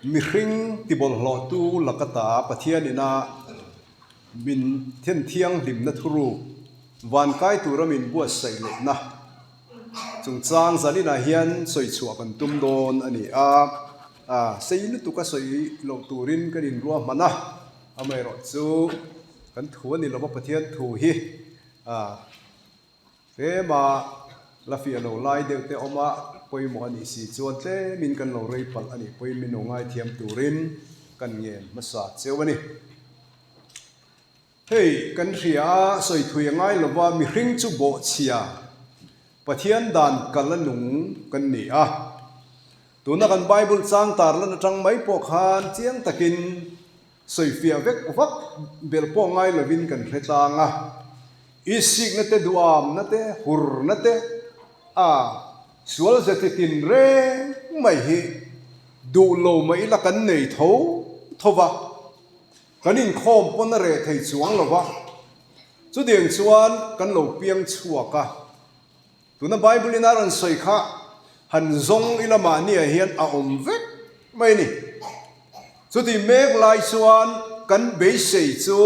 Mihring tibawlhhlawhtu laka ta Pathian ina min then thianghlimna thuruk van kai tura min buatsaih lehna chungchang zaninah hian sawi chhuah kan tum dawn a ni a, sei lutuk a sawi loh turin kan inruahman a, amaherawhchu kan thu a ni lova Pathian thu hi Tlema la fiah lo lai deuh te awm a, pawimawh a nih si chuan tlemin kan lo rei palh a nih pawhin min lo ngaithiam turin kan ngen hmasa cheu a ni. Hei kan hria a, sawi thui a ngai lo va, mihring chu bawhchhia Pathian dan kal a nung kan ni a. Tuna kan Bible chang tarlan atang mai pawh khan chiang takin Sawifiah vek vak belh pawh ngai lovin kan hre tlang a, isikna te duamna te hurna te a sual ze chi tin reng mai hi duh lo mah ila kan nei tho tho va, kan inkhawm pawn a reh thei chuang lo va, chutiang chuan kan lo piang chhuak a. Tuna Bible in a rawn sawi kha han zawng ila mahniah hian a awm vek mai a ni. Chuti mek lai chuan kan beisei chu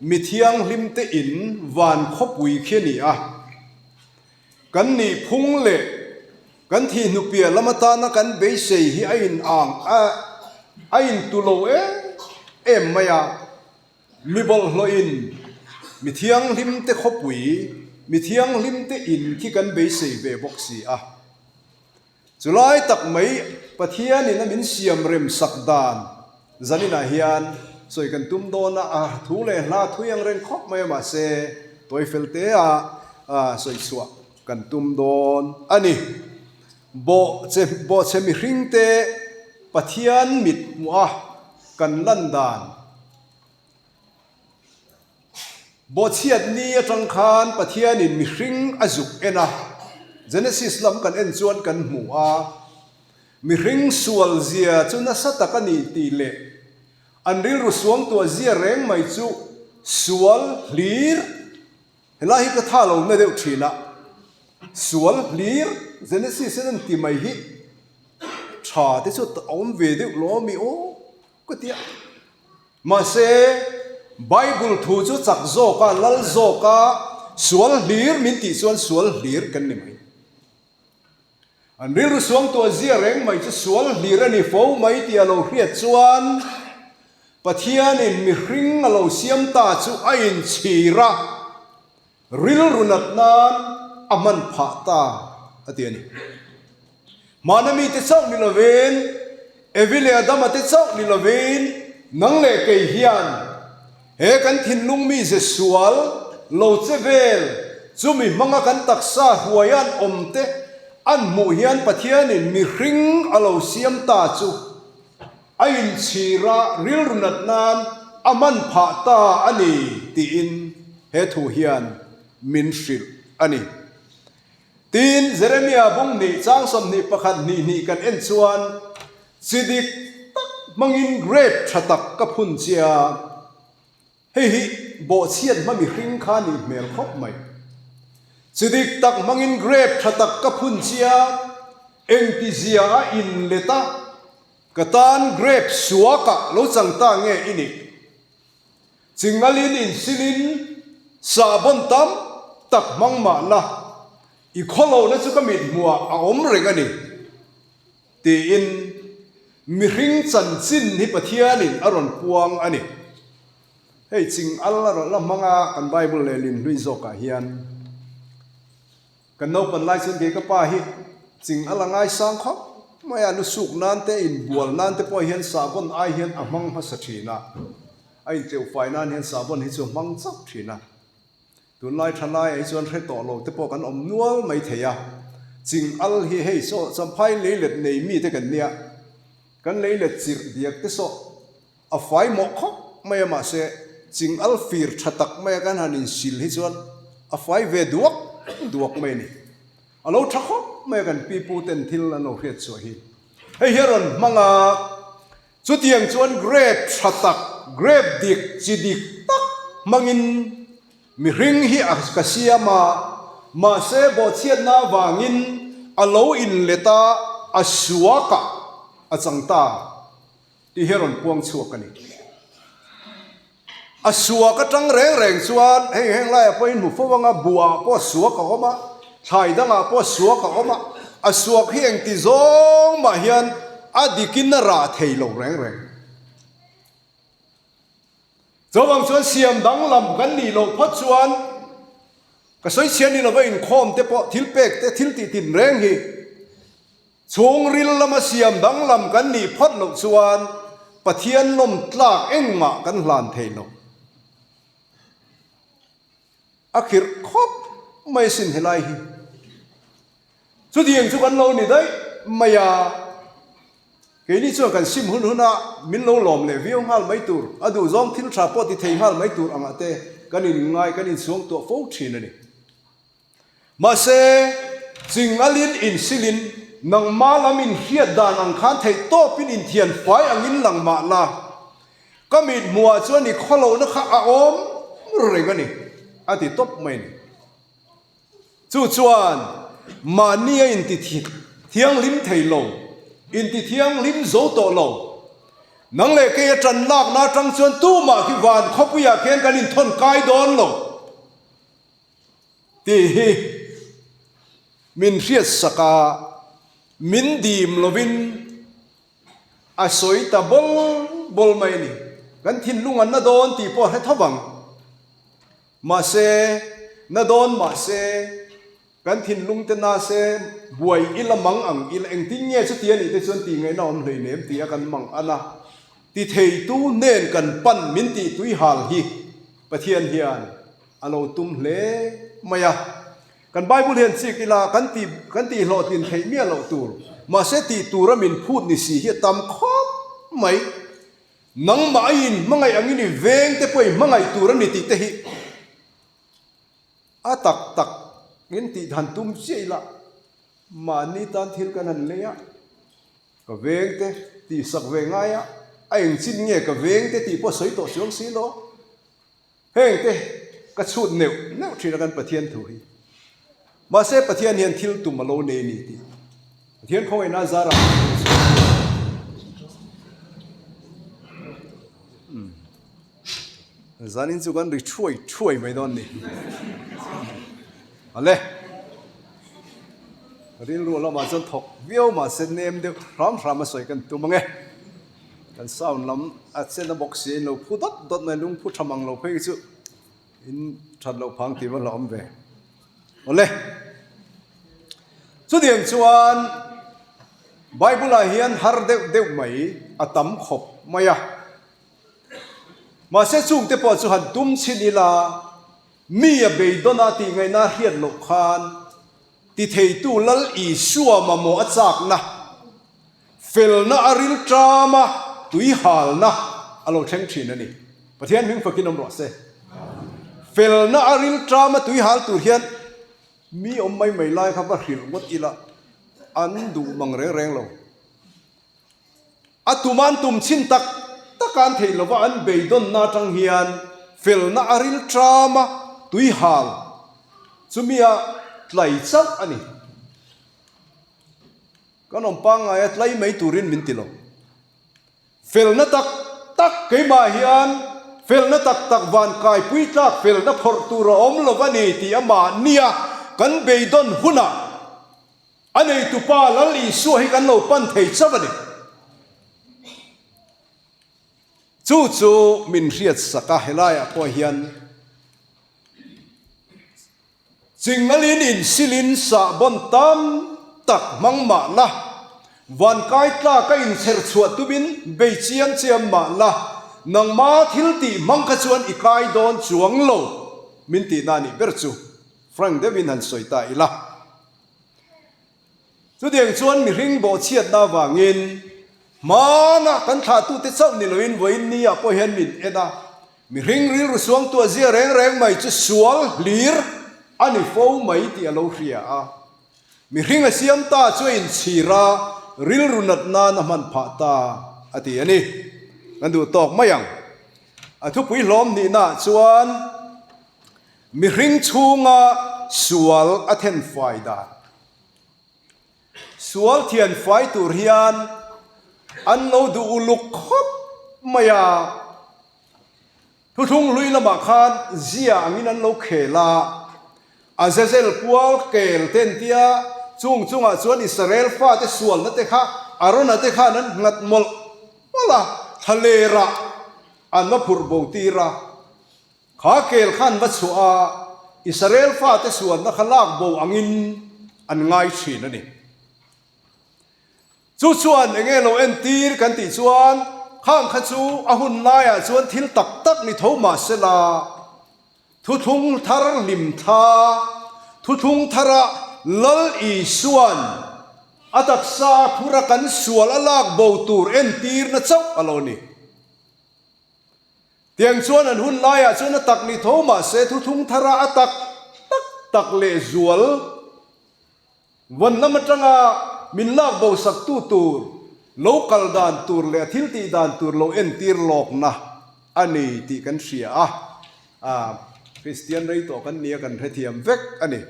mi thianghlim te in van khawpui khi a ni a. Kan nih phung leh kan thihnu piah lam atana kan beisei hi a in ang a, a in tu lo em em mai a. Mi bawlhhlawhin mi thianghlimte khawpui, mi thianghlimte in khi kan beisei ve bawk si a. Chulai tak mai Pathianin a min siam rem sak dan zaninah hian sawi kan tum dawn a, a thu leh hla thui ang reng khawp mai a mahse tawi fel te a sawi chhuah kan tum dawn a ni. Bawhche bawhchhe mihringte Pathian mit hmuh a kan lan dan. Bawhchhiat ni atang khan Pathianin mihring a zuk en a, Genesis lam kan en chuan kan hmu a, mihring sual zia chu nasa tak a ni tih leh an rilru suangtuah zia reng mai chu sual hlir Helai hi ka tha lo na deuh thin a, sual hlir Genesis in an ti mai hi tha te chu a awm ve deuh lo ami aw ka ti a. Mahse Bible thu chu chak zawk a, lal zawk a, sual hlir min tih chuan sual hlir kan ni mai. An rilru suangtuah zia reng mai chu sual hlir a ni fo mai tih a lo hriat chuan Pathianin mihring a lo siam ta chu a inchhir a, rilru nat nan a hman phah ta a ti a ni. Hmana mite chauh ni lovin, Evi leh Adama te chauh ni lovin, nang leh kei hian He kan thinlung mize sual lo che vel chumi hmanga kan taksa hruai an awm te an hmuh hian Pathianin mihring a lo siam ta chu a inchhir a rilru nat nan a man phah ta a ni tiin he thu hian min hrilh a ni. Tin, Jeremia bung hnih chang 21 hnih hnih kan en chuan chi dik tak hmangin grape tha tak ka phun chia. Hei hi bawhchhiat hma mihring kha nih hmel khawp mai. Chi dik tak hmangin grape tha tak ka phun chia, engtizia a inlet a, ka tan grape suakah lo chang ta nge i nih? Chingalin insilin sahbawn tam tak hmang mah la, i khawlohna chu ka mithmuhah a awm reng a ni, tiin mihring chanchin hi Pathianin a rawn puang a ni. Hei chingal a rawn la hmang a, kan Bible lehlin hlui zawkah hian. Kan naupan lai chuan kei ka pa hi ching a la ngaisang khawp mai a, lusuk nan te, inbual nan te pawh hian sahbawn ai hian a hmang hmasa thin a, a intleuhfai nan hian sahbawn hi chu a hmang chauh thin a. Tunlai tha laiah hi chuan hre tawh lo te pawh kan awm nual mai thei a, ching al hi hei saw champhai leilet nei mi te kan nia, kan leilet chirh diak te saw A fai mawh khawp mai a mahse ching al fir tha tak mai a kan han insil hi chuan a fai ve duak duak mai a ni. A lo tha khawp mai a kan pi pu ten thil an lo hriat chhuah hi. Hei hi a rawn hmang a, chutiang chuan grape tha tak, grape dik, chi dik tak hmangin mihring hi a ka siam a, mahse bawhchhiatna avangin a lo inlet a, a suakah a chang ta. Tih hi a rawn puang chhuak a ni. A suak atang reng reng chuan hei heng laiah pawhin hmu fo anga buah pawh suak a awm a, thlai dangah pawh suak a awm a, a suak hi engti zawng mah hian a dikin a rah thei lo reng reng. Chuvang chuan siam danglam kan nih loh phawt chuan ka sawi chhiat ni lova inkhawm te pawh thil pek te thil tih tin reng hi Chhungril lama siam danglam kan nih phawt loh chuan Pathian lawm tlak engmah kan hlan thei lo. A khirh khawp mai sin helai hi. Chutiang chu kan lo ni daih mai a, keini chuan kan sim hun huna min lo lawm leh viau nghal mai tur, a duhzawng thil tha pawh ti thei nghal mai tur angah te kan inngai, kan insuangtuah fo thin a ni. Mahse, chingalin insilin nangma lam inhriat dan ang khan theih tawpin inthian fai angin lang mah la, ka mit hmuhah chuan i khawlohna kha a awm reng a ni, a ti tawp mai a ni. Chu chuan mahni a inti thianghlim thei lo, inti thianghlim zo tawh lo. Nang leh kei a ṭan lakna aṭang chuan tumah khi van khawpuiah khian kan inthawn kai dawn lo. Tih hi min hriatsak a, min dim lovin a sawi ta bawl bawl mai a ni. Kan thinlung an na dawn tih pawh a hre tho vang. Mahse, na dawn mahse, kan thinlung te na se buai ila mang ang ila engtin nge chuti a nih te chuan tih ngaihna awm hleinem tih a kan mang an a. Ti theitu hnen kan pan min tih tui hal hi Pathian hian a lo tum hle mai a. Kan Bible hian chik ila kan tih kan tih hlawhtlin theih miah loh tur, mahse tih tura min phut ni si hi a tam khawp mai. Nangmah aiin hmangaih angin i veng te pawh i hmangaih tur a ni tih te hi a tak tak in tih dan tum chiah ila mahni tan thil kan han lei a. Ka veng te tih sak ve ngai a, a engchin nge ka veng te tih pawh sawi tawh chuang si lo. Heng te ka chhut neuh neuh thin a kan Pathian thu hi. Mahse Pathian hian thil tum a lo nei a ni tih Pathian khawngaihna a zarah kan hmuh chhuak a. Zanin chu kan ri thuai thuai mai dawn ni. Ale. Rilru lamah chuan thawk viau mahse nem deuh hram hram a sawi kan tum ange. Kan sound lam a chen a bawk si a inlo phu dawt dawt mai lungphu tha mang lo phei chu in that loh phang tih va hlauhawm ve. Awle. Chutiang chuan Bible ah hian har deuh deuh mai a tam khawp mai a. Mahse chungte pawh chu han tum chhin ila Mi a beidawn a tih ngaihna a hriat loh khan ti theitu Lal Isua mamawh a chakna, felna a ril ṭam a, tui halna a lo thleng ṭhin a ni. Pathian hming fakin awm rawh se. Felna a ril ṭam a tui hal tur hian mi awm mai mai lai kha va hrilh ngawt ila an duh mang reng reng lo. A tum an tum chhin tak tak a an theih lova an beidawnna atang hian felna a ril ṭam a, tui hal chumi a tlai chauh a ni. Kan awm pangngai a tlai mai turin min ti lo. Felna tak tak keimah hian felna tak tak van kaipui tlak felna phawrh tur a awm lo a ni tih amahnia kan beidawn hunah A neitupa Lal Isua hi kan lo pan thei chauh a ni. Chu chu min hriat sak a, helaiah pawh hian chingalin insilin sahbawn tam tak hmang mah la, vankai tlak a inchher chhuah tumin bei chiam chiam mah la, nangma thil tih hmang kha chuan i kai dawn chuang lo min tihna a nih ber chu Frank deuhin han sawi ta ila. Chutiang chuan mihring bawhchhiatna avangin hmana kan thlahtute chauh ni loin vawiin niah pawh hian min en a, mihring rilru suangtuah zia reng reng mai chu sual hlir a ni fo mai tih a lo hria a. Mihring a siam ta chu a inchhir a, rilru nat nan a hman phah ta a ti a ni. Kan duh tawk mai ang. A thupui hlawm hnihnaah chuan. Mihring chhunga sual a then fai dan. Sual thian fai tur hian. An lo duh uluk khawp mai a. Thuthlung hlui lamah khan zia angin an lo khel a, Azazel pual kel te an tia, chung chungah chuan Israel fate sualna te kha Arona te khan an nghat mawlh mawlh a, thlalerah an va phurh bo tir a. Kha kel kha an va chhuah a, Israel fate sualna kha lak bo angin an ngai thin a ni. Chu chuan enge lo entir kan tih chuan khang kha chu a hun laiah chuan thil tak tak ni tho mah sela, thuthlung thar hlim thla, thuthlung thara Lal Isuan a taksa a phur a kan sual a lak bo tur entirna chauh a lo ni. Tiang chuan an hun laiah chuan a tak ni tho mah se thuthlung thara a tak tak tak leh zual Van lam atanga min lak bo saktu tur, lo kal dan tur leh a thil tih dan tur lo entir lawkna a ni tih kan hria a, Kristian rei tawh kan nia kan hrethiam vek a ni.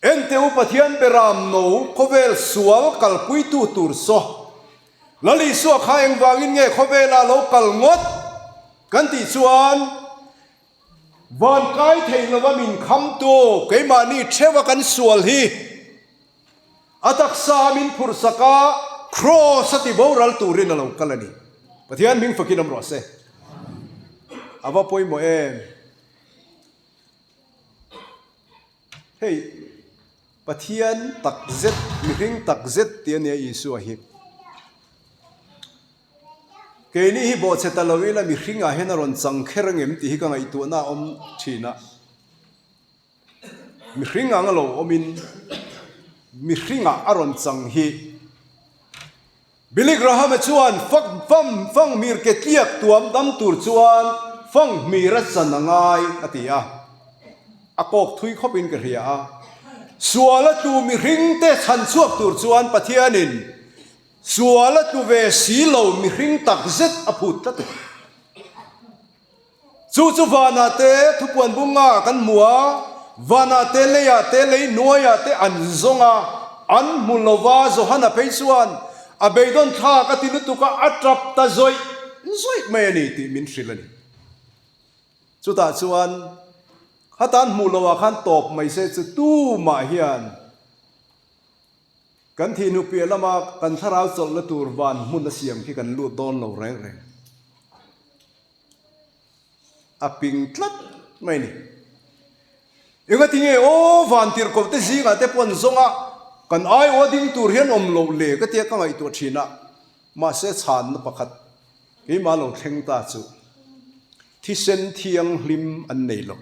Ente u Pathian beram no khawvel sual kalpuitu tur saw Lal Isua kha engvangin nge khawvela lo kal ngawt kan tih chuan, Van kai thei lova min khamtu keimahni theuha kan sual hi a taksa min phurhsak a, Kraws a ti boral turin a lo kal a ni. Pathian hming fakin awm rawh se. A va pawimawh em? Hei, Pathian takzet, mihring takzet tih a nia Isua hi. Keini hi bawhchhe ta lo ila mihringah hian a rawn chang kher angem tih hi ka ngaihtuahna a awm thin a. Mihring ang a lo awmin mihringah a rawn chang hi Billy Graham-a chuan fak fam fanghmir ke tliak tuam dam tur chuan fanghmir a chan a ngai a ti a. A kawk thui khawpin ka hria a. Sual a tlu mihringte chhan chhuak tur chuan Pathianin Sual a tlu ve si lo mihring tak zet a phut tlat a. Chu chu vanah te thupuan bunga kan hmu a, vanah te leiah te lei hnuaiah te an zawng a, an hmu lo va, Johana phei chuan a beidawn thlak a ti lutuk a, a tap ta zawih zawih mai a ni tih min hrilh a ni. Chutah chuan khatan hmuh loah khan tawp mai se chu tumah hian Kan thih hnu piah lama kan thlarau chawlhna tur van hmun a siam khi kan lut dawn lo reng reng. A ping tlat mai ni. Engati nge aw van tirhkoh te zingah te pawh an zawng a, kan aiawh a ding tur hian awm loh le ka tia ka ngaihtuah thin a, mahse chhanna pakhat keimah lo thleng ta chu thisen thianghlim an nei lo.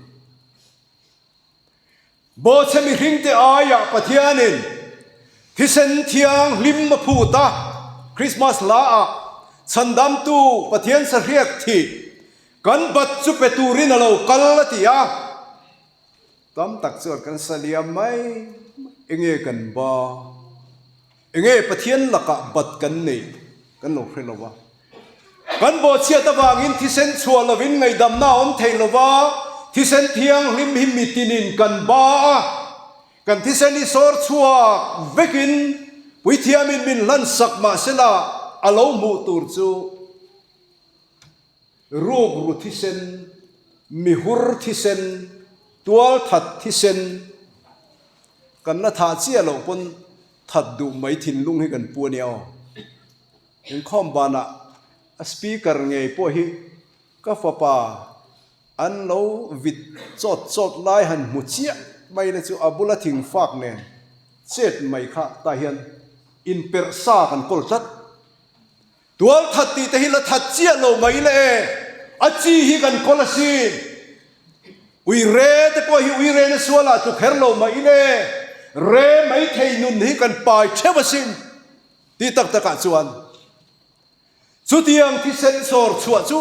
Bawhchhe mihringte aiah Pathianin thisen thianghlim a phut a, Krismas hlaah Chhandamtu Pathian sahriak thih kan bat chu pe turin a lo kal a ti a. Tam tak chuan kan sa liam mai mai, enge kan ba? Enge Pathian lakah bat kan neih kan lo hre lo va. Kan bawhchhiat avangin thisen chhuah lovin ngaihdamna a awm thei lo va, thisen thianghlim hi mitinin kan ba a, kan thisen hi sawr chhuak vekin Puithiamin min hlansak mahsela a lo hmuh tur chu rukru thisen, mihur thisen, tualthat thisen kan la thah chiah loh pawn That duh mai thinlung hi kan pu a nia aw. Inkhawm banah a speaker ngei pawh hi ka fapa an lo vit chawt chawt lai han hmu chiah mai na chu a bula thing fak nen chet mai kha tah hian inperh sa kan kawl tlat. Tual that tih te hi la that chiah lo mai le e, a chi hi kan kawl asin. Ui re te pawh hi ui re na sualah tlu kher lo mai le, re mai thei nun hi kan pai theuh asin tih tak takah chuan chutiang thisen sawr chhuah chu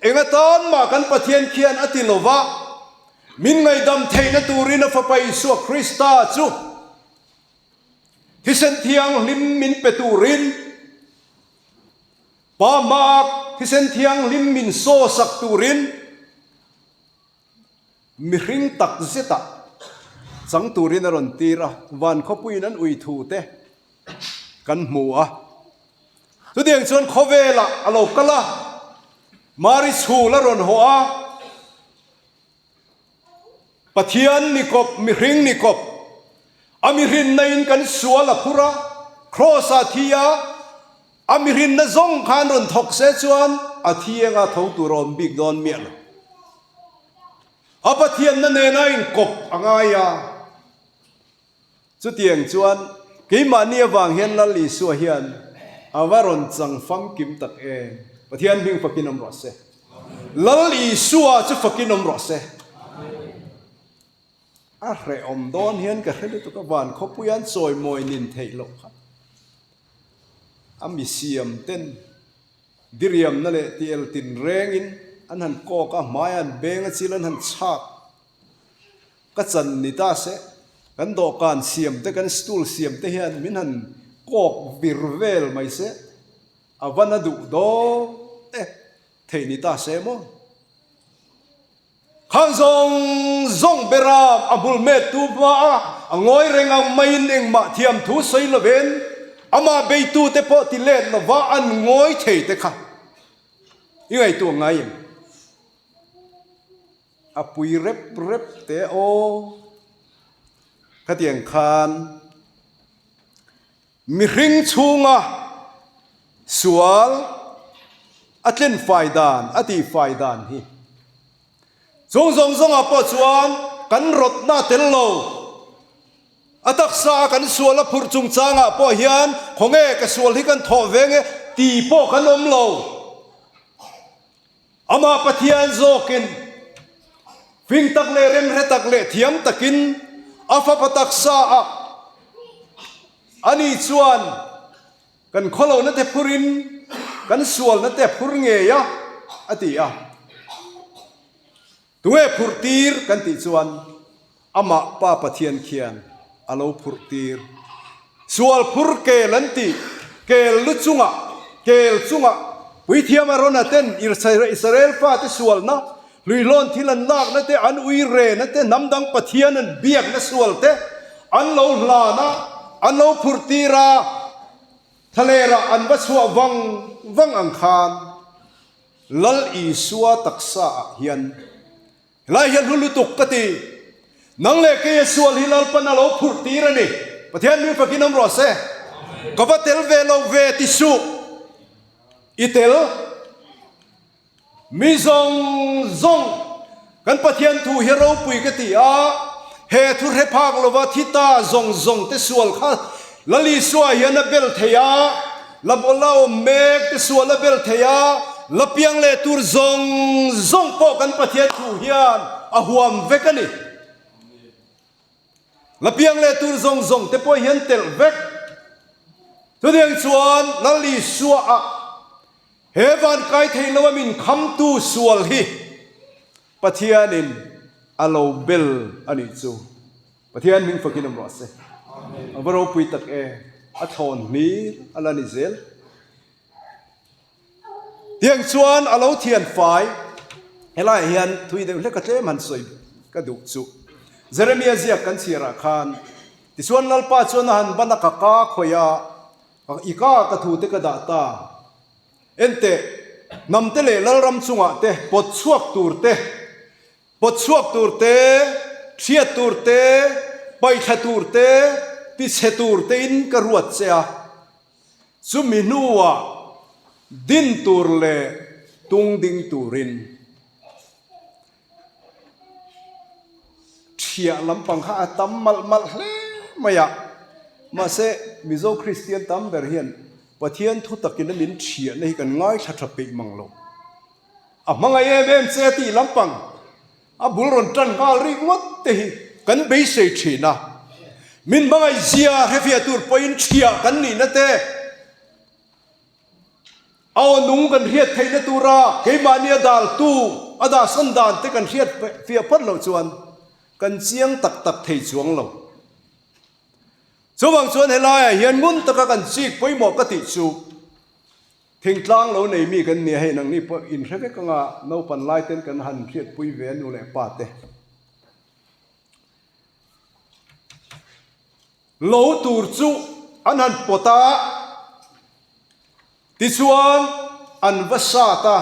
eng atan mah kan Pathian khian a ti lo va, min ngaihdam theihna turin a Fapa Isua Krista chu Thisen thianghlim min pe turin Pa hmaak thisen thianghlim min sawsak turin mihring tak zetah chang turin a rawn tir a, van khawpuiin an ui thu te kan hmu a. Chutiang chuan khawvelah a lo kal a, Mari chhul a rawn haw a, Pathian ni kawp, mihring ni kawp, a mihrinna in kan sual a phur a, Kraws ah thi a, a mihrinna zawng khan rawn thawk se chuan a thi enga tho tur a awm bik dawn miah lo. A Pathianna nena inkawp a ngai a. Chutiang chuan keimahni avang hian Lal Isua hian a va rawn chang famkim tak em? Pathian hming fakin awm rawh se. Lal Isua chu fakin awm rawh se. A hrehawm dawn hian ka hre lutuk a, van khawpui an chawimawi nin theih loh kha. A mi siam ten diriamna leh tiel tinrengin an han kawk a, hmai an beng a chil an han chhak. Ka chan ni ta se, kan dawhkan siam te, kan stool siam te hian min han kawk vir vel mai se, a va na duh dawn e, thei ni ta se maw? Khang zawng zawng bera a hmul met tu hma a, a ngawi reng ang maiin engmah thiam thu sawi lovin amah beitu te pawh ti let lova an ngawi thei te kha i ngaihtuah ngai em? A pui rep rep te aw. Khatiang khan mihring chhunga sual a tlen fai dan, a tih fai dan hi chung zawng zawngah pawh chuan kan rawtna tel lo. A taksa a kan sual a phurh chungchangah pawh hian khawnge ka sual hi kan thawh ve nge tih pawh kan awm lo. Amah Pathian zawkin fing tak leh remhre tak leh thiam takin a fapa taksa a ani chuan kan khawlohna te phurin kan sualna te phur ngei a, a ti a. Tunge phurh tir kan tih chuan Amah Pa Pathian khian a lo phurh tir. Sual phur kel an tih, kel lu chungah, kel chungah Puithiam Arona ten Israel fate sualna, hluihlawn thil an lakna te, an ui rena te, hnam dang Pathian an biakna sual te an lo hlan a, an lo phurh tir a, thlalerah an va chhuah vang vang ang khan Lal Isua taksa ah hian Helai hian hlu lutuk ka ti. Nang leh kei a sual hi Lalpan a lo phurh tir a ni. Pathian mi fakin awm rawh se. Ka va tel ve lo ve ti suh. I tel. Mi zawng zawng kan Pathian thu hi ropui ka ti a. He thu hre phak lova thi ta zawng zawng te sual kha Lal Isua hian a bel thei a, la la awm mek te sual a bel thei a, la piang leh tur zawng zawng pawh kan Pathian thu hian a huam vek a ni. La piang leh tur zawng zawng te pawh hian telh vek. Chutiang chuan Lal Isua ah he van kai thei lo a min khamtu sual hi Pathianin a lo bel a nih chu. Pathian hming fakin awm rawh se. A va ropui tak e, a thlawn hmir a la ni zel. Tiang chuan a lo thian fai, helaiah hian thui deuh hlek a tlem han sawi ka duh chu. Jeremia ziak kan chhiarah khan, Tichuan Lalpa chuan a han ban a ka ka khawih a, i ka ka thu te ka dah ta. Enteh, hnamte leh lalram chungah te pawt chhuak tur te, pawt chhuak tur te, thiat tur te, paihthla tur te, tichhe tur tein ka ruat che a. Chumi hnuah din tur leh tung ding turin. Thiah lampang kha a tam malh malh hle mai a, mahse Mizo Kristian tam ber hian Pathian thu takin a min thiahna hi kan ngaithla tha peih mang lo. A hmangaih em em che tih lampang a bul rawn tan nghal rik ngawt te hi kan beisei thin a, min hmangaih zia hrefiah tur pawhin thiah kan nihna te, A aw nung kan hriat theihna tura keimahni a daltu a dahsan dan te kan hriat fiah phawt loh chuan kan chiang tak tak thei chuang lo. Chuvang chuan helaiah hian ngun taka kan chik pawimawh ka tih chu thingtlang lo nei mi kan nia hei nangni pawh inhre vek anga naupan lai ten kan han hriatpui ve a nu leh pa te. Lo tur chu an han pawt a. Tichuan, an va sat a,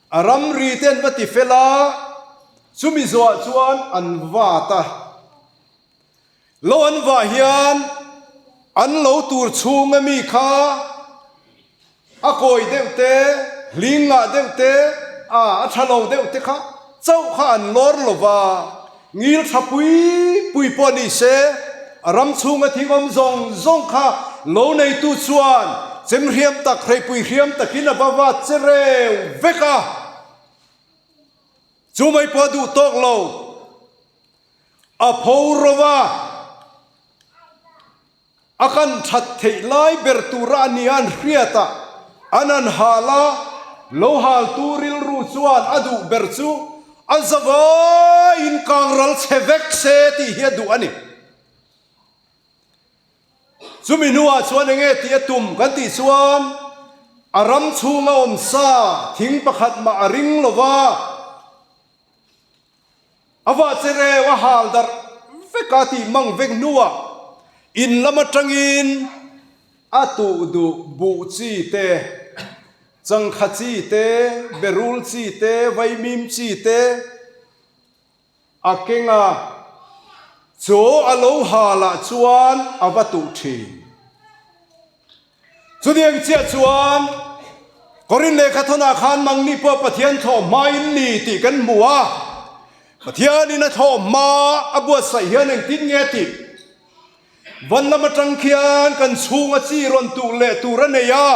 a ramri te an va ti fel a, chumi zawhah chuan an vat a. Lo an vah hian an lo tur chhunga mi kha a kawi deuh te, hling ngah deuh te, a a tha lo deuh te kha chauh kha an lawr lo va, ngil tha pui pui pawh ni se, a ram chhunga thing awm zawng zawng kha lo neitu chuan chem hriam tak, hreipui hriam takin a va vat che reu vek a, chu mai pawh a duh tawk lo. A pho ro va, a kan that theih lai ber tura a nia an hriat a, an han hal a, lo haltu rilru chuan a duh ber chu a zavaiin kangral chhe vek se tih hi a duh a ni. Chumi hnuah chuan enge tih a tum kan tih chuan a ram chhunga awm sa thing pakhat mah a ring lo va, A vah che reu a hal darh vek a tih mang vek hnuah in lam atangin a tuh duh buh chi te, changkha chi te, berul chi te, vaimim chi te a keng a, chaw a lo hal ah chuan a va tuh thin. Chutiang chiah chuan Korin lehkhathawnah khan mangni pawh Pathian thlawh hma in ni tih kan hmu a, Pathianin a thlawh hma a buatsaih hian engtin nge tih van lam atang khian kan chhunga chi rawn tuh leh tur a nei a,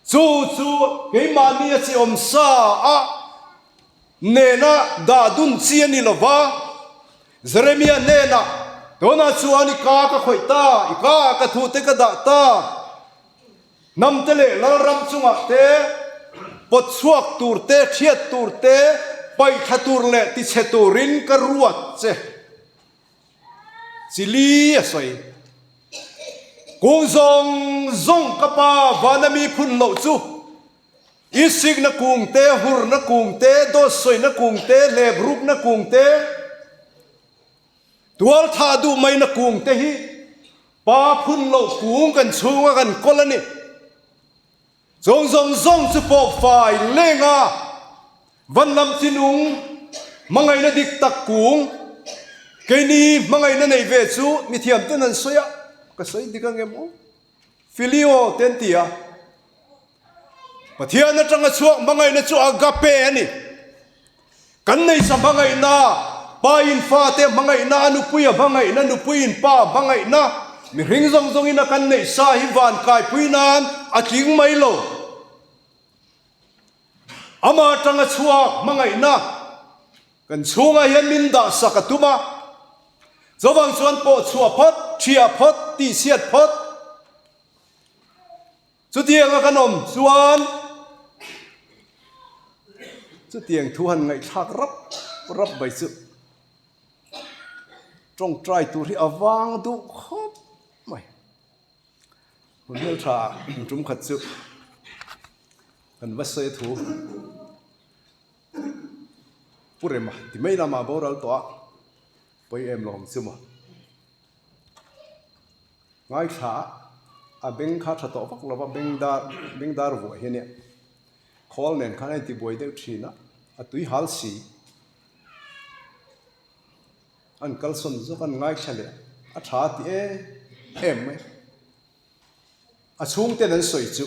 chu chu keimahni a chi awm sa a nena dah dun chi a ni lo va. Jeremia hnenah, Tunah chuan i ka ka khawih ta, i ka ah ka thute ka dah ta. Hnamte leh lalram chungah te, pawt chhuak tur te, thiat tur te, paihthla tur leh tichhe turin ka ruat che. Chili a sawi. Kung zawng zawng ka pa vana mi phun loh chu Isikna kung te, hurna kung te, dawt sawina kung te, hlep rukna kung te, tual thah duh maina kung te hi pa phun loh kung kan chhunga kan kawl a ni. Chawng zawng zawng chu pawh fai leng a, van lam chi nung hmangaihna dik tak kung, keini hmangaihna nei ve chu mithiam ten an sawi a, ka sawi dik ang em aw? Filio te an ti a. Pathian atanga chhuak hmangaihna chu agape a ni. Kan neisa hmangaihna, pa in fate hmangaihna, a nupui a hmangaihna, nupui in pa a hmangaihna, mihring zawng zawngin a kan neihsa hi van kaipui nan a tling mai lo. Ama atanga chhuak hmangaihna kan chhungah hian min dah sak a tum a. Chuvang chuan pawh chhuah phawt, thiah phawt, tihchhiat phawt. Chutianga kan awm chuan chutiang thu han ngaihthlak rap rap mai chu tawngtai tur hi a vang duh khawp mai. Hun hmeltha tum khat chu kan va sawi thu Pu Rema ti mai lamah boral tawh a pawi em lo ang chu maw. Ngaithla a beng kha tha tawh vak lo va, beng dar beng dar vuah hi a nia. Khawl nen khan a intibuai deuh thin a, a tui hal si. An kalsawn zawk an ngaithla leh a tha ti em em mai. A chhungten an sawi chu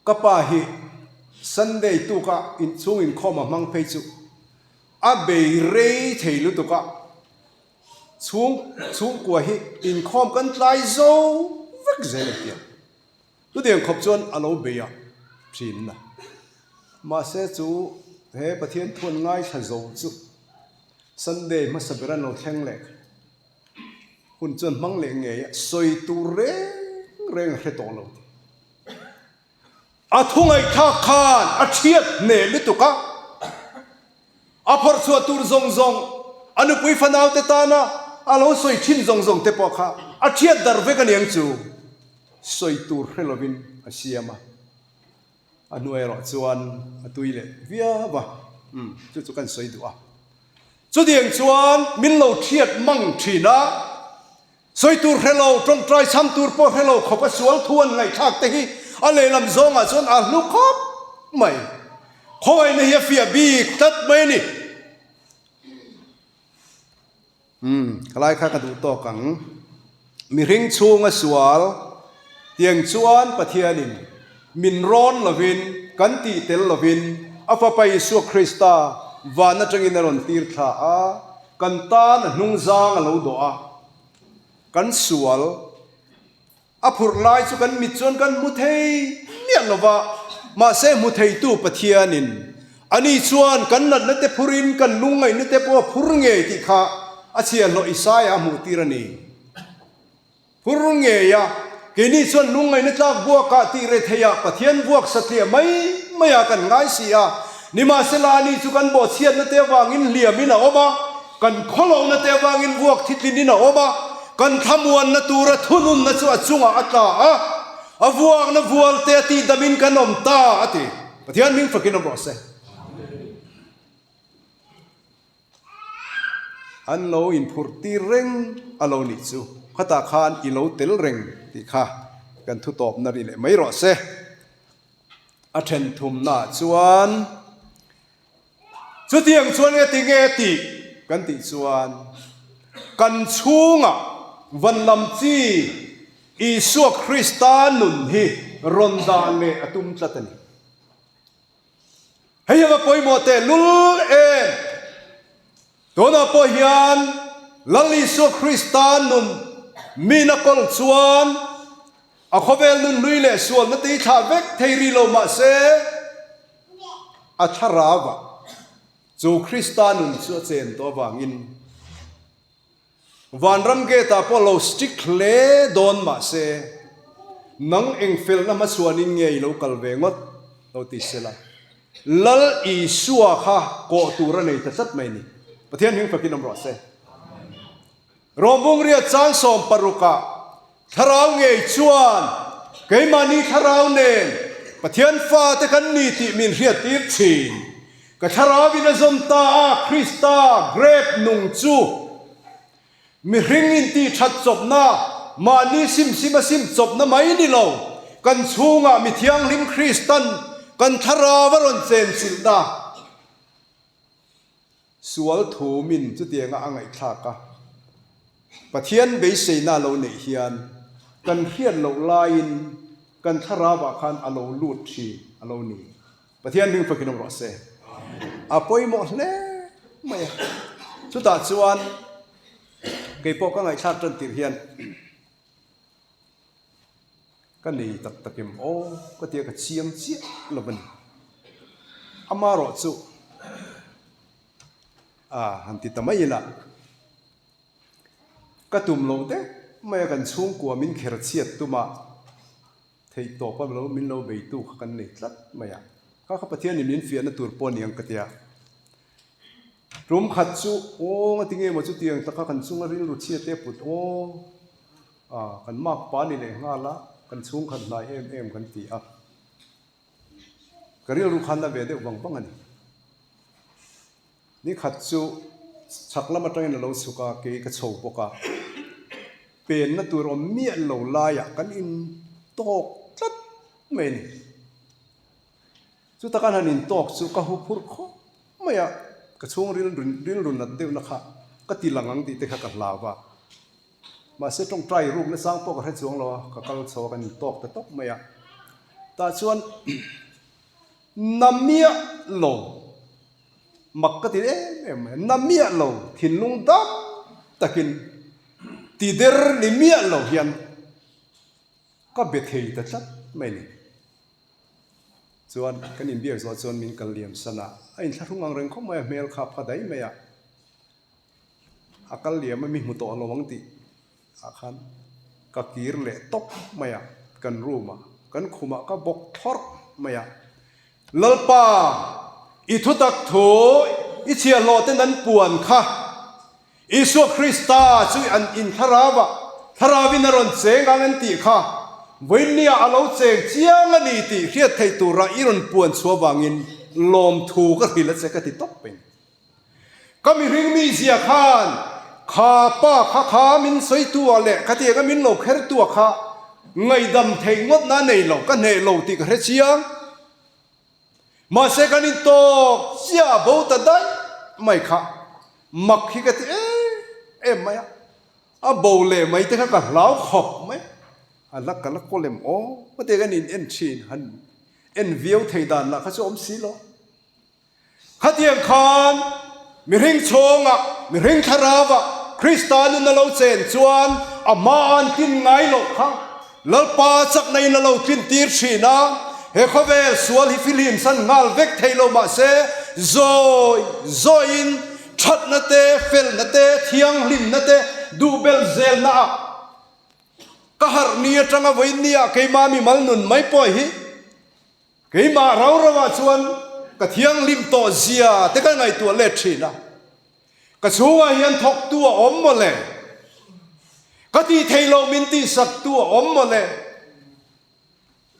ka pa hi Sunday tuka inchhung inkhawm a hmang phei chu a bei rei thei lutuk a. Chhung chhungkua hi inkhawm kan tlai zo vek zel a tia. Chutiang khawp chuan a lo bei a thin a. Mahse chu he Pathian thuan ngaithla zo chu Sunday hmasa ber an lo thleng leh hun chuan hmang leh ngei a sawi tur reng reng a hre tawh lo tih. A thungaihthlak khan a thiat hneh lutuk a, a phawrh chhuah tur zawng zawng, a nupui fanaute tana a lo sawi thin zawng zawng te pawh kha a thiat darh vek a niang chu sawi tur hre lovin a siam a, a hnu erawh chuan a tui leh viau a, umm chu chu kan sawi duh a. Chutiang chuan min lo thiat mang thin a. Sawi tur hre lo, tawngtai chham tur pawh hre lo khawp a sual thu an ngaihthlak te hi a lehlam zawngah chuan a hlu khawp mai. Khawngaihna hi a fiah bik tlat mai a ni. Umm, khalai kha ka duh tawk ang. Mihring chhunga sual tiang chuan Pathianin min rawn lovin, kan tih tel lovin a Fapa Isua Krista van atangin a rawn tir thla a, kan tan a hnungzang a lo dawh a, kan sual A phurh lai chu kan mit chuan kan hmu thei miah lo va, mahse hmu theitu Pathianin ani chuan kan natna te phurin kan lungngaihna te pawh a phur ngei tih kha a chhiahhlawh Isaia a hmuhtir a ni. Phur ngei a, keini chuan lungngaihna tlak buakah tih re theiah Pathian vuak satliah mai maiah kan ngai si a, nimahsela ani chu kan bawhchhiatna te avangin hliamin a awm a, Kan khawlohna te avangin vuak thitlinin a awm a, kan thlamuanna tura thununna chu a chungah a tla a, a vuakna vual te a tihdamin kan awm ta, a ti. Pathian hming fakin awm rawh se. An lo inphurh tir reng a lo nih chu, khatah khan i lo tel reng tih kha kan thutawpna ri leh mai rawh se. A then thumnaah chuan. Chutiang chuan nge ti nge tih kan tih chuan kan chhungah van lam chi Isua Krista nun hi rawn dah leh a tum tlat a ni. Hei hi va pawimawh teh lul em! Tunah pawh hian Lal Isua Krista nun min a kawl chuan a khawvel nun hlui leh sualna te hi thlah vek thei rih lo mah se, a thlarauah chu Krista nun chu a chen tawh avangin vanram gate ah pawh lo strict hle dawn mah se, nang eng felna hmachhuanin nge i lo kal ve ngawt lo ti sela. Lal Isua kha kawh tur a nei ta tlat mai ni. Pathian hming fakin awm rawh se. Rawmbung riat chang 16 ah thlarau ngei chuan keimahni thlarau nen Pathian fate kan ni tih min hriattir thin. Ka thlarauin a zawm ta a, Krista grape nung chu Mihring intih that chawpna, mahni sim sim a sim chawpna mai ni lo, kan chhungah mi thianghlim Kristan kan thlarau a rawn chenchilhna sual thumin chutianga a ngaihthlak a, Pathian beiseina a lo neih hian kan hriat loh laiin kan thlarauah khan a lo lut thin a lo ni. Pathian hming fakin awm rawh se. A pawimawh hle mai a. Chutah chuan kei pawh ka ngaihthlak tan tir hian ka nei tak tak em aw ka tia ka chiang chiah lo a ni. Amarawh chu a han ti ta mai ila ka tum loh deuh mai a kan chhungkua min kher chhiat tum a. Theih tawp a lo min lo beitu kha kan nei tlat mai a, kha kha Pathianin min fiahna tur pawh a ni ang ka ti a. Tum khat chu aw nga tinge maw chutiang taka kan chunga rilru chhia te put aw a kan mark pa ni leh nghal a, kan chhungkhat hnai em em kan ti a. Ka rilru khan la ve deuh vang vang a ni. Ni khat chu chhak lam atangin a lo chhuk a, kei ka chho bawk a. Penna tur awm miah lo laiah kan in tawk tlat mai a ni. Chuta kan han in tawk chu ka hu phurh khawp mai a, ka chhung rilru nat deuhna kha ka ti lang ang tih te kha ka hlau a. Mahse tawngtai rukna chang pawh ka hre chuang lo a, ka kal chho a kan in tawk ta tawp mai a. Tah chuan Na miah lo, mak ka ti em em mai, na miah lo thinlung dam takin ti der ni miah lo hian ka be thei ta tlat mai ni. Chuan kan inbiak zawh chuan min kal liam san a, a inthlahrung ang reng khawp mai a, hmel kha a pha daih mai a, a kal liam a mi hmu tawh lo ang tih ah khan ka kir leh tawp mai a, kan room ah, kan khum ah ka bawk thlawrh mai a, Lalpa, i thutak thu i chhiahhlawh ten an puan kha, Isua Krista chu an in thlarau ah, thlarau in a rawn cheng ang an tih kha, vawiinnia a lo cheng chiang a ni tih hriat theih tura i rawn puan chhuah vangin lawmthu ka hrilh a che ka ti tawp mai. Ka mihring mizia khan. Kha pa kha kha min sawitu ah leh khatianga min lo khertu ah kha ngaihdam theih ngawtna a nei lo, ka hneh lo tih ka hre chiang. Mahse kan intawk chiah a bo ta daih mai kha mak hi ka ti em em mai a, a bo leh mai te kha ka hlau khawp mai. A la ka la kawl em aw ka ti a, kan in en thin han en viau thei dan lah kha chu awm si lo. Khatiang khan mihring chhawngah, mihring thlarauah Krista nun a lo chen chuan a hma an tlin ngai loh kha Lalpa chakna in a lo tlin tir thin a, he khawvel sual hi fihlim san nghal vek thei lo mah se zawi zawiin thatna te, felna te, thianghlimna te duh belh zelna ah ka harh ni atanga vawiin ni ah keimah mimal nun mai pawh hi Keimah rau rauah chuan ka thianghlim tawh zia te ka ngaihtuah let thin a, ka chhungah hian thawktu a awm maw le? Ka tih theih loh min tihsaktu a awm maw le?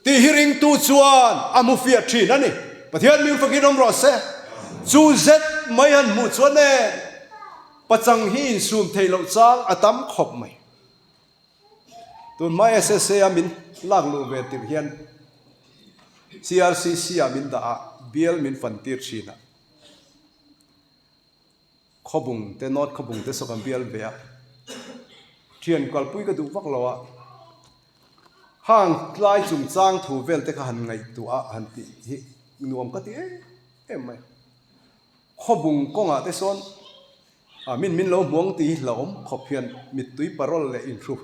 Tih hi ringtu chuan a hmu fiah thin a ni. Pathian min fakin awm rawh se. Chu zet mai han hmuh chuan e, pachang hi insum theih loh chang a tam khawp mai. Tun hma SSA a min lak luh ve tirh hian CRCC ah min dah a, bial min fan tir thin a. Khawbung te, North Khawbung te saw kan bial ve a. Thian kalpui ka duh vak lo a, hang tlai chungchang thu vel te kha han ngaihtuah a han tih hi nuam ka ti em em mai. Khawbung kawngah te sawn A min min lo hmuang tih hi hlauhawm khawp hian mittui parol leh inhru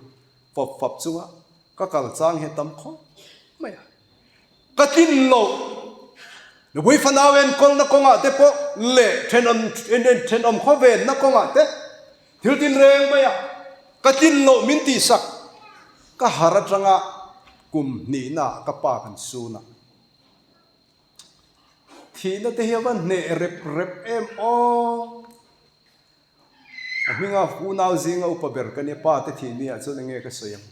fap fap chunga ka kal chang hi a tam khawp mai a. Ka tlin loh nupui fanau enkawlna kawngah te pawh leh thenawm thenawm khawvenna kawngah te thil tin reng mai a ka tlin loh min tihsak ka har atanga kum hnihna ah ka pa kan sun a. Thihna te hi a va hneh rep rep em aw. A hminga unau zinga upa ber ka nia, pa te thih ni ah chuan enge ka sawi ang?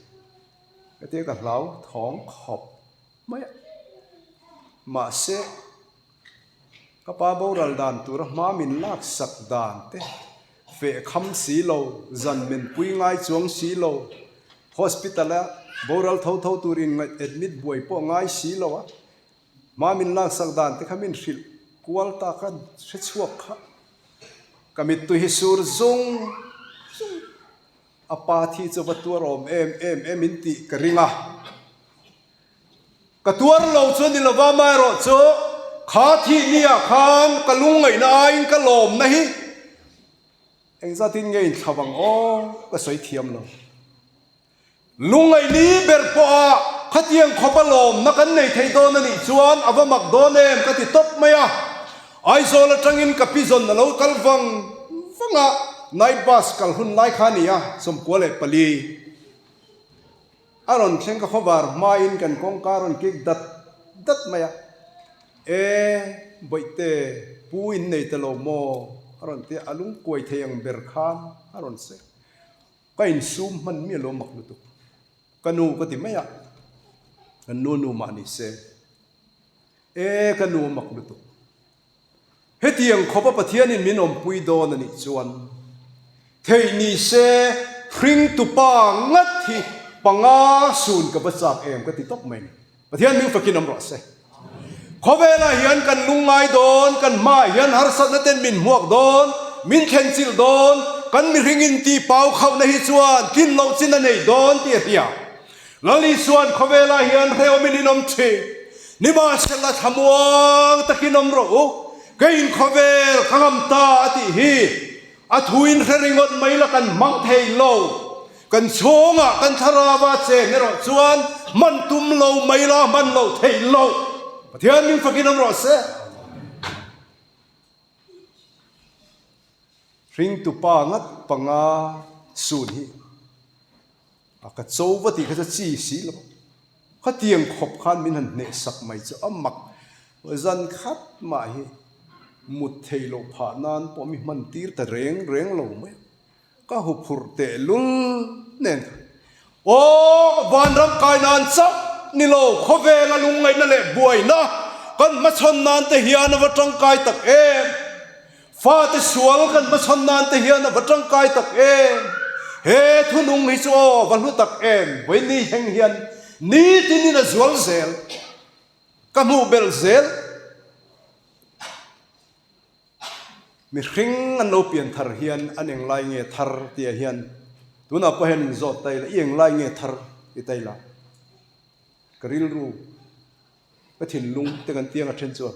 Ka tia ka hlau thawng khawp mai a. Mahse, ka pa boral dan tura hma min lak sak dan te, feh kham si lo, zan men pui ngai chuang si lo, hospital a boral tho tho tur in ngaih admit buai pawh ngai si lo a, Hma min laksak dan te kha min hrilh kual ta ka hre chhuak kha. Ka mittui hi sur zung zung a pa thi chu va tuar awm em em em in tih ka ring a. Ka tuar lo chu a ni lova amaherawh chu kha thih ni ah khan ka lungngaihna aiin ka lawmna hi engzatin nge inthla vang aw ka sawi thiam lo. Lungngaihni ber pawha khatiang khawpa lawmna kan nei thei dawn a nih chuan a va mak dawn em ka ti tawp mai a. Aizawl atangin ka pizawn a lo kal vang vang a, night bus kal hun lai kha a ni a, 94. A rawn thleng ka khawvar hmain kan kawngka a rawn kik dat dat mai a, E Bawihte, pu in nei ta lo maw? a rawn ti a, a lungkuai thei ang ber khan a rawn sawi. Ka insum hman miah lo mak lutuk. Ka nu ka ti mai a, kan nu nu mah ni se. E ka nu mak lutuk. Hetiang khawpa Pathianin min awmpui dawn a nih chuan theih ni se hringtupa ngat hi panga sun ka va chak em ka ti tawp mai ni. Pathian hming fakin awm rawh se. Khawvelah hian kan lungngai dawn, kan hmaah hian harsatna ten min hmuak dawn, min thlen chilh dawn, kan mihring in tih pau khauhna hi chuan tlin loh chin a nei dawn tih a hria. Lal Isuan khawvelah hian hrehawmin in awm thin. Nimahsela thlamuang takin awm rawh u, keiin khawvel ka ngam ta a tih hi a thuin hre ringawt mai la kan hmang thei lo. Kan chhungah kan thlarau a chen erawh chuan hman tum lo mai la hman loh theih loh. Pathian min fakin awm rawh se. Hringtupa ngat panga sun hi a ka cho va tih kha chu chi si lo. Khatiang khawp khan min han hneh sak mai chu a mak zan khat mah hi mut theih loh phah nan pawh mi hman tir ta reng reng lo mai. Ka huphurh teh lul nen kha. Aw, vanram kai nan chauh ni lo, khawvela lungngaihna leh buaina kan hmachhawn nan te hian a va tangkai tak em? Fate sual kan hmachhawn nan te hian a va tangkai tak em! He thunung hi chu aw a va hlu tak em! Vawiin heng hian nitinin a zual zel, ka hmuh belh zel. Mihring an lo pian thar hian an englai nge thar tih ah hian tunah pawh hian inzawt ta ila, i englai nge thar ti ta ila, ka rilru, ka thinlung te kan tiang a then chuan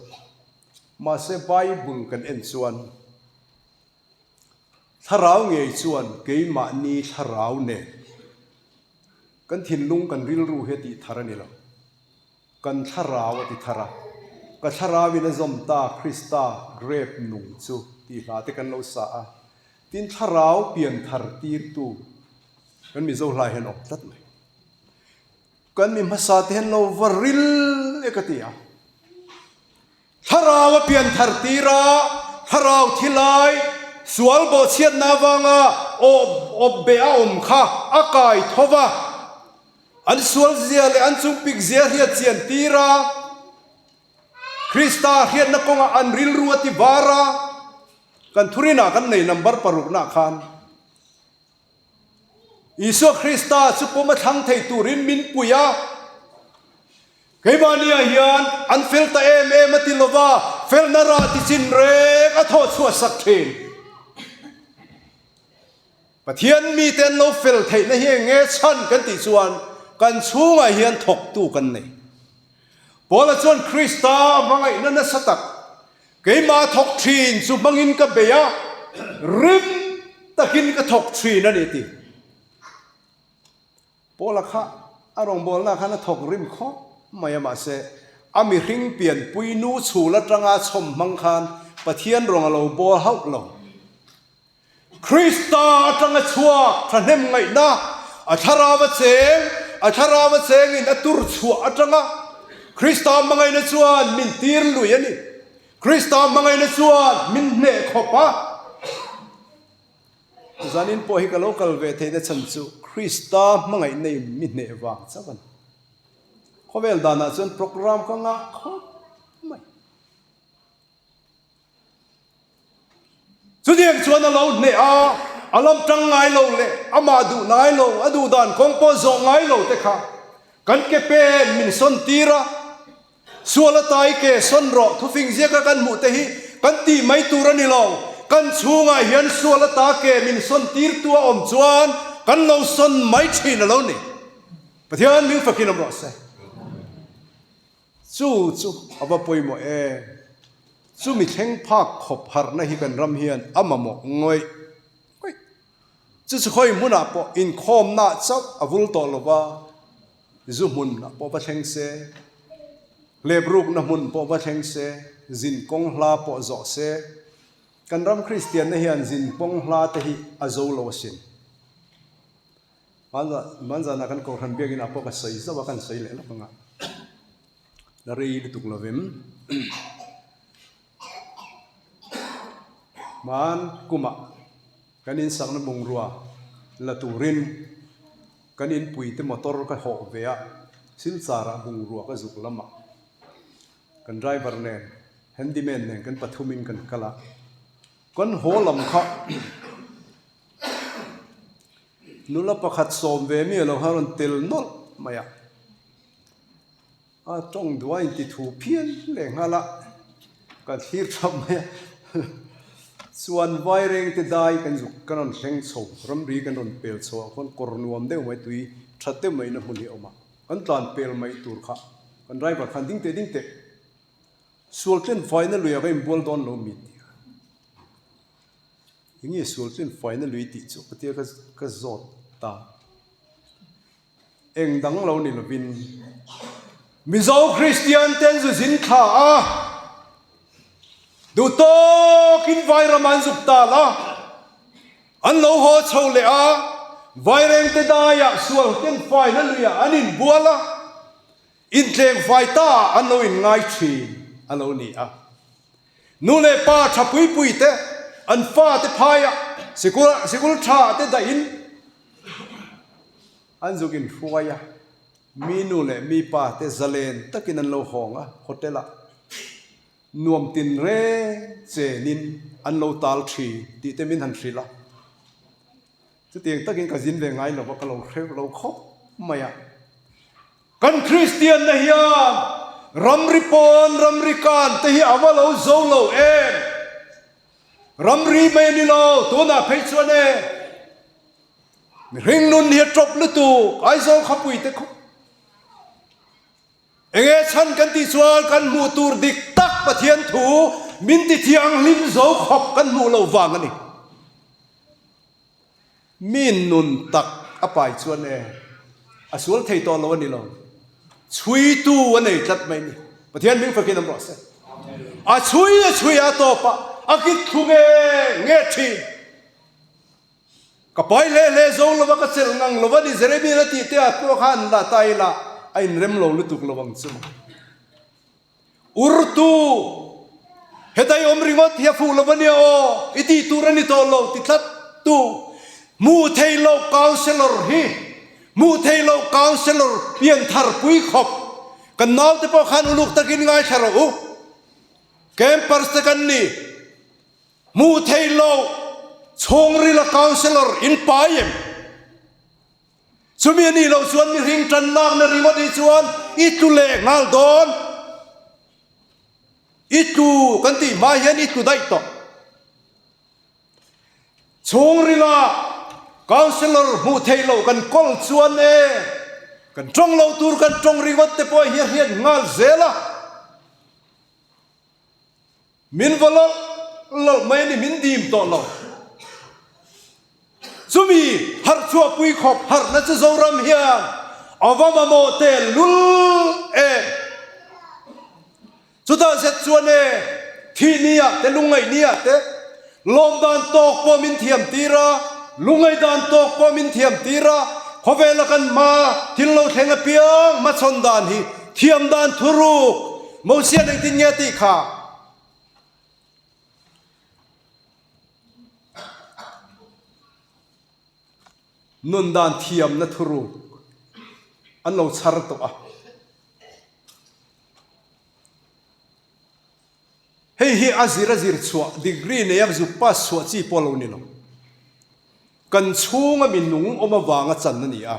mahse Bible kan en chuan thlarau ngei chuan keimahni thlarau nen kan thinlung kan rilru hi a tih thar a ni lo. Kan thlarau a ti thar a, Ka thlarauin a zawm ta Krista grep nung chu tih hla te kan lo sa a, tin thlarau pian thar tirtu kan Mizo hla hian awm tlat mai. Kan mi hmasa te hian lo va ril e ka ti a, thlarau a pian thar tir a, thlarau thi lai sual bawhchhiatna avanga awp beh a awm kha a kai tho va. An sualzia leh an chungpikzia hriat chian tir a, Krista hriatna kawngah an rilru a ti var a, kan thurinah kan nei number paruknaah khan Isua Krista chu pawm a thlang thei turin min pui a, keimahniah hian an fel ta em em a ti lova, felna rah ti chin reng a thawh chhuah sak thin. Pathian mite an lo fel theihna hi eng nge chhan kan tih chuan kan chhungah hian thawktu kan nei. Paula chuan Krista a hmangaihna nasa tak, Keimah thawk thin chu hmangin ka bei a, rim takin ka thawk thin a ni a ti. Paula kha a rawngbawlnaah khan a thawk rim khawp mai a, mahse a mihring pianpui nu chhul atanga chhawm hmang khan Pathian rawng a lo bawl hauh lo. Krista atanga chhuak thahnem ngaihna, a thlarau a cheng, a thlarau a chengin a tur chhuah atanga Krista hmangaihna chuan min tir lui a ni. Krista hmangaihna chuan min hneh khawp a. Zanin pawh hi ka lo kal ve theihna chhan chu Krista hmangaihna in mi hneh vang chauh a ni. Khawvel danah chuan program ka ngah khawp mai. Chutiang chuan a lo hneh a, a lam tang ngai lo leh amah duh ngai lo, a duh dan kawng pawh zawh ngai lo te kha kan ke pen min sawn tir a, sual a tai ke sawn rawh thufing ziaka kan hmuh te hi kan tih mai tur a ni lo, kan chhungah hian sual a ta ke min sawn tir tu a awm chuan kan lo sawn mai thin a lo ni. Pathian min fakin awm rawh se. Chu chu a va pawimawh em? Chumi thleng phak khawp harhna hi kan ram hian a mamawh ngawih ngawih. Chu chu khawi hmunah pawh inkhawmnaah chauh a vul tawh lo va, zu hmunah pawh va thleng se, hleprukna hmun pawh va thleng se, zin kawng hla pawh zawh se, kan ram Kristianna hian zin kawng hla te hi a zo lo asin. Hmanzanah kan Kohhran biakinah pawh ka sawi zauh a, kan sawi leh lawk ang a, la rei lutuk lo vem. Hman kumah kan insakna bungrua la turin kan inpuite motor ka hawh ve a, Silchar-ah bungrua ka zuk lamah kan driver nen, handyman nen kan pathumin kan kal a, kan haw lam kha Nula pakhat sawm ve mi alo khan rawn tel nawlh mai a, a tawng duh a inti thu phian leh nghal a, ka thlir tha mai a, chuan vairengte dai kan zuk kan rawn thleng chho ramri kan rawn pel chho ah khuan kawr nuam deuh mai tui that deuh mai na hmun hi a awm a, kan tlan pel mai tur kha kan driver khan ding teh ding teh sual tlen faina luiah ka inbual dawn lo mi tih a. Enge sual chuan faina lui tih chu ka tia ka zawt ta. Eng dang lo ni lovin Mizo Kristian ten zu zin thla a, duh tawkin vairam an zuk tal a, an lo haw chho leh a, vairengte daiah sual ten faina luiah an inbual a, intleng fai ta ah an lo inngai thin a lo ni a. Nu leh pa tha pui pui te an fa te phaiah sikul sikul tha te dahin an zuk inhruai a, mi nu leh mi pa te zalen takin an lo hawng a hotel ah. Nuam tin reng chenin an lo tal thin tih te min han hrilh a. Chutiang takin ka zin ve ngai lova ka lo hreuh lo khawp mai a. Kan Kristianna hian ramri pawn ramri kan te hi a va lo zo lo em? Ramri mai a ni lo, tunah phei chuan e mihring nun hi a tawp lutuk Aizawl khawpui te khup. Enge chhan kan tih chuan kan hmuh tur dik tak Pathian thu min ti thianghlim zo khawp kan hmuh loh vang a ni. Mi nun tak a pai chuan e a sual thei tawh lo a ni lo. Chhuitu a nei tlat mai a ni. Pathian hming fakin awm rawh se. A chhui a chhui a tawp a, a kit thlu nge nge thin. Ka pai hle hle zo lova ka chelh ngang lova ni Jeremiah a tih te ah pawh khan la ta ila a inrem lo lutuk lo ang chu. Urtu hetai awm ringawt hi a fuh lova nia aw i tih tur a ni tawh lo ti tlat tu hmuh theih loh councillor hi hmuh theih loh councillor pianthar pui khawp kan naute pawh khan uluk takin ngaithla rawh u campers te kan ni. Hmuh theih loh chhungrila councillor in pai em? Chumi a nih loh chuan mihring tan lakna ringawt hi chuan i tlu leh nghal dawn. I tlu kan tih hma hian i tlu daih tawh. Chhungrila councillor hmuh theih loh kan kawl chuan e kan tawng loh tur kan tawng ringawt te pawh hi a hriat nghal zel a. Min va lawlh lawlh mai a ni, min dim tawh lo. Chumi harh chhuahpui khawp harhna chu Zoram hian a va mamawh tel lul em? Chutah zet chuan e, thih ni ah te, lungngaih ni ah te, lawm dan tawk pawh min thiam tir a, lungngaih dan tawk pawh min thiam tir a, khawvela kan hma thil lo thleng apiang hmachhawn dan hi thiam dan thuruk Mosian engtin nge tih kha? Nun dan thiamna thuruk an lo chhar tawh a. Hei hi a zir a zir chhuah, degree nei a zuk pass chhuah chi pawh lo ni lo. Kan chhunga mi nung awm avanga chan a ni a.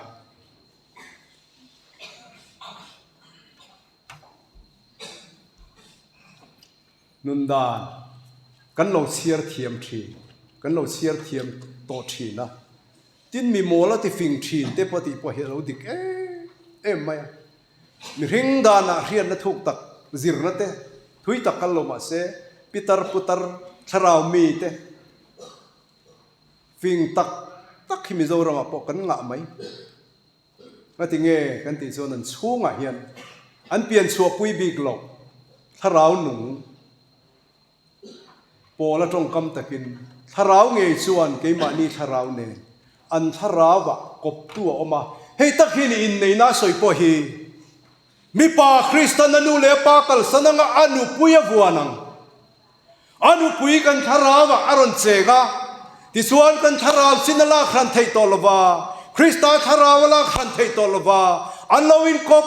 Nun dan kan lo chhiar thiam thin, kan lo chhiar thiam tawh thin a, tin mi mawl a ti fing thin te pawh tih pawh hi a lo dik em em mai a. Mihring danah hriatna thuk tak zirna te thui tak kal lo mah se pitar putar thlarau mi te fing tak tak hi Mizoramah pawh kan ngah mai. Ngati nge kan tih chuan an chhungah hian an pian chhuahpui bik loh thlarau nung pawl a tawngkam takin thlarau ngei chuan keimahni thlarau nen an thlarauah kawptu a awm a. Hei tak hi ni inneihna a sawi pawh hi mipa Kristan a nu leh a pa kalsan anga a nupui a vuan ang. A nupui kan thlarauah a rawn cheng a, tichuan kan thlarau chin a lak hran theih tawh lo va, Krista thlarau a lak hran theih tawh lo va, an lo inkawp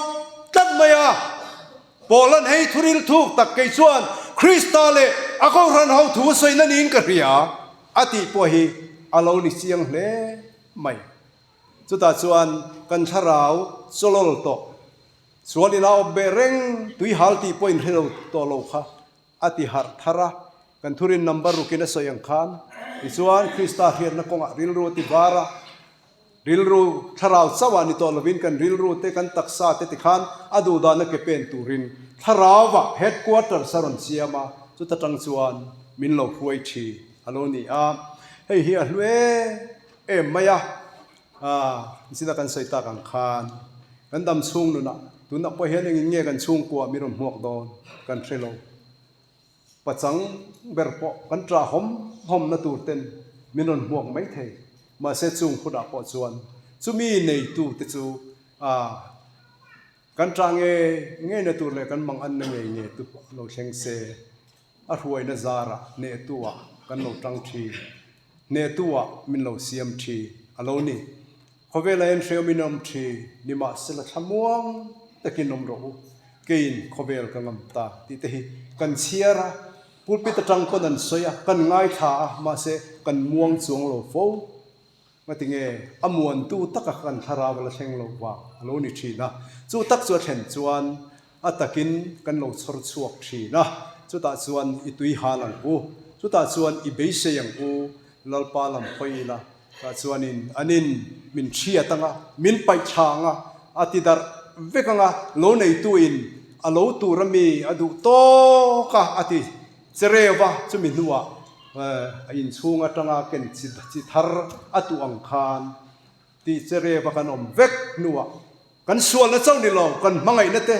tlat mai a. Paula'n hei thuril thuk tak kei chuan Krista leh a kohhran ho thu sawina niin ka hria a tih pawh hi a lo ni chiang hle mai. Chutah chuan kan thlarau chawlawl tawh, sual ina awp beh reng, tuihal tih pawh inhre lo tawh lo kha A ti harh thar a, kan thurin number rukin a sawi ang khan, tichuan Krista hriatna kawngah rilru a ti var a, rilru thlarau chauhah ni tawh lovin kan rilru te kan taksa te tikhan a duhdahna ke pen turin thlarauva headquarters a rawn siam a, chuta tang chuan min lo hruai thi a lo ni a, hei hi a hlu em em mai a. Zina kan sawi tak ang khan kan dam chhung nunah tunah pawh hian engin nge kan chhungkua min rawn hmuak dawn kan hre lo. Pachang ber pawh kan ṭah hawm hawmna tur ten min rawn hmuak mai thei. Mahse chung hunah pawh chuan chumi neitu te chu kan ṭah ngei ngeina tur leh kan mang anna ngei ngei tu pawh lo thleng se a hruaina zarah hnehtu-ah kan lo ṭang ṭhin. Hnehtu-ah min lo siam ṭhi a lo ni. Khawvela hian hreawmin a awm ṭhi, nimahsela thlamuang takin awm rawh u. Keiin khawvel ka ngam ta tih te hi kan chhiar a, pulpit atang pawn an sawi a, kan ngaithla a, mahse kan muang chuang lo fo. Ngatinge a muantu taka kan thlarau a la thleng lo vang a lo ni thin a, chu tak chu a thlen chuan a takin kan lo chhawr chhuak thin a, chutah chuan i tui hal ang u, chutah chuan i beisei ang u, Lalpa lam hawi ila. Tah chuanin anin min hriat anga, min paih tha anga, a ti darh vek anga, lo neituin a lo tur ami a duh tawk a, a ti che reuh a, chumi hnuah a inchhung atanga ken chi thar a tuh ang khan ti che reuh a kan awm vek hnuah Kan sualna chauh ni lo, kan hmangaihna te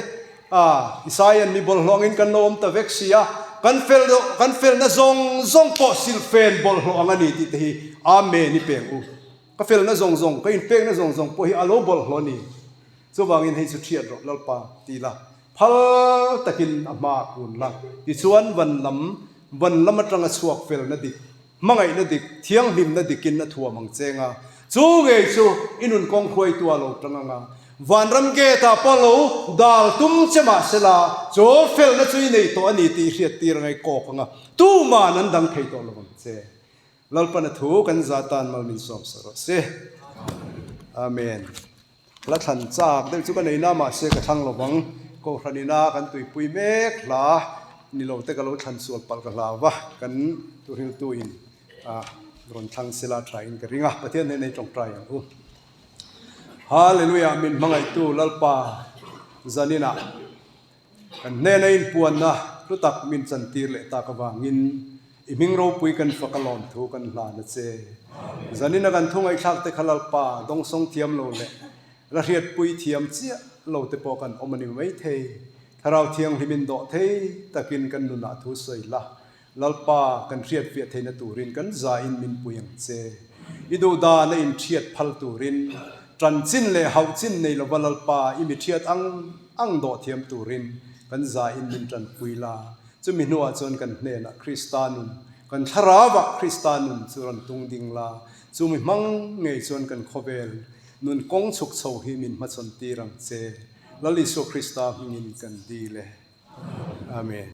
a Isaian mi bawlhhlawh angin kan lo awm ta vek si a, kan fel kan felna zawng zawng pawh silfen bawlhhlawh ang a ni tih te hi Amen i peng u. Ka felna zawng zawng, ka inpekna zawng zawng pawh hi a lo bawlhhlawh a ni. Chuvangin hei chu thiat rawh Lalpa ti la, phal takin a hmaah kun la, tichuan van lam, van lam atanga chhuak felna dik, Hmangaihna dik, thianghlimna dikin a thuam ang cheng a, chu ngei chu i nun kawng hruaitu a lo tang ang a, vanram gate ah pawh lo dal tum che mah se la, chu felna chu i nei tawh a ni tih i hriattir ang a, i kawk ang a, tuman an dang thei tawh lo ang che. Lalpana thu kan za tan mal min sawm sa rawh se. Amen. Hla thlan chak deuh chu ka nei na mahse ka thlang lo vang. Kohhran ina kan tuipui mek hla ni lo te ka lo thlan sual palh ka hlau va, kan tuhriltu in rawn thlang sela tha in ka ring a, Pathian hnena i tawngtai ang u. Hallelujah min hmangaihtu Lalpa zaninah Kan hnena inpuanna hlu tak min chantir leh tak avangin i hming ropui kan fak a lawmthu kan hlan a che. Zanina kan thu ngaihthlak te kha Lalpa dawngsawng thiam lo leh la hriatpui thiam chiah lo te pawh kan awm a ni maithei. Thlarau Thianghlim in dawh thei takin kan nunah thu sawi la. Lalpa, kan hriatfiah theihna turin kan zain min pui ang che. I duhdan a inhriat phal turin, tan chin leh hauh chin nei lova Lalpa i mi hriat ang ang dawh thiam turin kan zain min tanpui la. Chumi hnuah chuan kan hnenah Krista nun, kan thlarauah Krista nun chu rawn tung ding la. Chumi hmang ngei chuan kan khawvel nun kawng chhuk chho hi min hmachhawn tir ang che. Lal Isua Krista hmingin kan dil e. Amen.